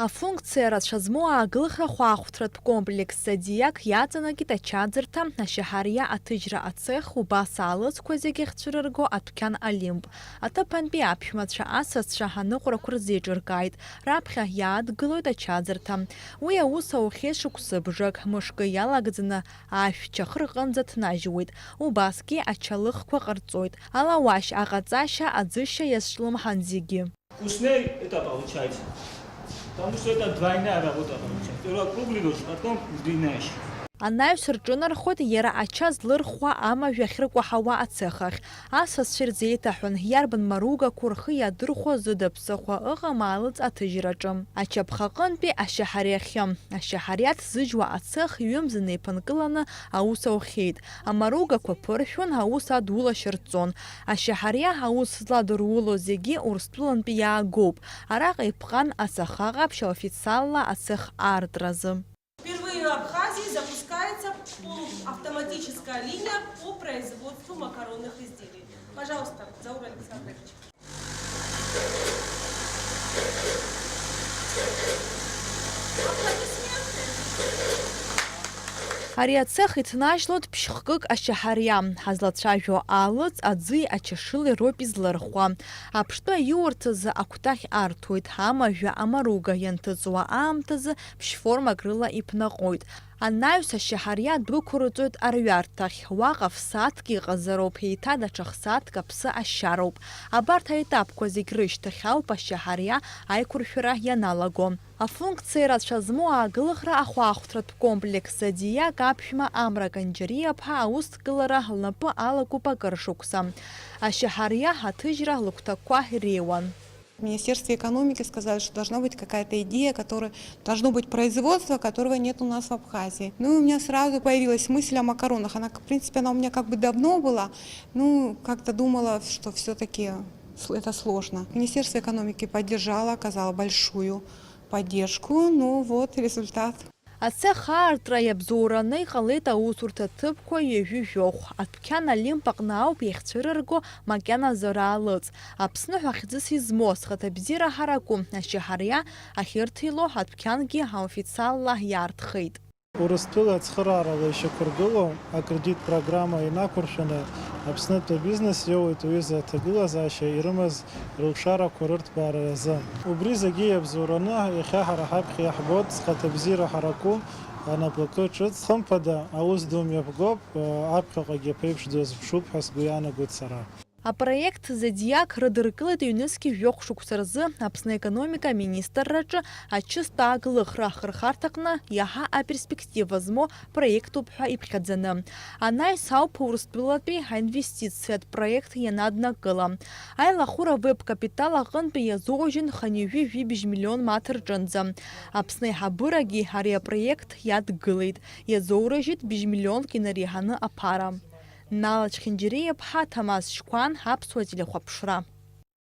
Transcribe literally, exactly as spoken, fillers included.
Афункциа рацәа змоу ааглыхра хәаахәҭратә комплекс Зодиак иаҵанакит ачаӡырҭа, ашьаҳариа аҭыжьра ацех, убас аалыҵқәа зегьы ахьцәырырго адәқьан Олимп. Аҭыԥантәи аԥшәмацәа асасцәа аныҟәрақәа рзеиҿыркааит, раԥхьа иаадгылоит ачаӡырҭа. Уи аус аухьеит шықәсыбжак, мышкы иалагӡаны ашәчахы рҟынӡа ҭнажьуеит, убасгьы ачалыхқәа ҟарҵоит, алауашь аҟаҵашьа, аӡышьа иазҿлымҳан зегьы. Вкуснее это получается. Потому что это двойная работа получается. Сперва круглый ложишь, потом сдвинаешь. Анаҩс рҿынархоит иара ача злырхуа амажә ахьрыкәаҳауа ацех ахь. Асасцәа ирзеиҭаҳәон, иарбан маругақәоу рхы иадырхәо зыда ԥсыхәа ыҟам аалыҵ аҭыжьраҿы. Ачаԥхаҟынтәи ашьаҳариахьы. Ашьаҳариа ҭзыжьуа ацех ҩымз инеиԥынкыланы аус аухьеит. Амаругақәа ԥыршәон, аус адулашьа рҵон. Ашьаҳариа аус зладыруло зегьы Урыстәылантәи иаагоуп. Араҟа иԥҟан асаха ҟаԥшь официалла ацех аартразы. Впервые в Абхазии запускается полуавтоматическая линия по производству макаронных изделий. Пожалуйста, Заур Александрович. Аплодисменты. Ари ацех иҭнажьлоит ԥшьхкык ашьаҳариа. Ҳазлацәажәо аалыҵ аӡи ачашыли роуп излырхуа. Аԥштәы аиурҭазы акәтаӷь арҭоит, амажәа амаруга ианҭыҵуа аамҭазы ԥшьформак рыла иԥнаҟоит. Анаҩс ашьаҳариа дәықәырҵоит арҩарҭахь, уаҟа фсааҭк иҟазароуп, еиҭа даҽа хсааҭк аԥсы ашьшьароуп. Абарҭ аетапқәа зегь рышьҭахь ауп ашьаҳариа аиқәыршәара ианалаго. Афункциа рацәа змоу ааглыхра ахәаахәҭратә комплекс Зодиак аԥшәма Амра Канџьариаԥҳа аусҭгылара лнапы алакуп акыр шықәса. Ашьаҳариа аҭыжьра лыгәҭакқәа иреиуан. В Министерстве экономики сказали, что должна быть какая-то идея, которая, должно быть производство, которого нет у нас в Абхазии. Ну и у меня сразу появилась мысль о макаронах. Она, в принципе, она у меня как бы давно была. Ну, как-то думала, что все-таки это сложно. Министерство экономики поддержало, оказало большую поддержку. Ну вот результат. Ацех аартра иабзоураны иҟалеит аусурҭа ҭыԥқәа ҩажәи жәохә. Адәқьан Олимп аҟны ауп иахьцәырырго макьаназы раалыҵ. Аԥсны ҳәа хьӡыс измоу азхаҭабзиара ҳараку ашьаҳариа ахьырҭиуа адәқьангьы официалла иаартхеит. Урыстәыла ацхыраарала ишьақәыргылоу акредит программа инақәыршәаны Аԥснытәи абизнес иоуеит уҩыза аҭагылазаашьа ирымаз рылшарақәа рырҭбаара азы. Убри зегьы иабзоураны, иахьа ҳара ҳаԥхьа иаҳбоит зхаҭабзиара ҳараку анаплакы ҿыц. Хымԥада, аус ду мҩаԥгоуп, аԥхьаҟагьы аԥеиԥш ду азԥшуп ҳәа сгәы иаанагоит сара. Апроект Зодиак рыдыркылеит ҩнызқьи жәохә шықәса рзы Аԥсны аекономика аминистрраҿы ачысҭа ааглыхра ахырхарҭаҟны иаҳа аперспектива змоу проектуп ҳәа иԥхьаӡаны. Анаҩс ауп Урыстәылатәи аинвестициатә проект ианаднакыла. Аилахәыра веб-капитал аҟынтәи иазоужьын хынҩажәи жәибжь миллион маҭ рҿынӡа. Аԥсны аиҳабырагьы ари апроект иадгылеит, иазоурыжьит бжь-миллионк инареиҳаны аԥара. Нала Чхинџьариа-ԥҳа, Ҭамаз Шьқәан, Аԥсуа телехәаԥшра.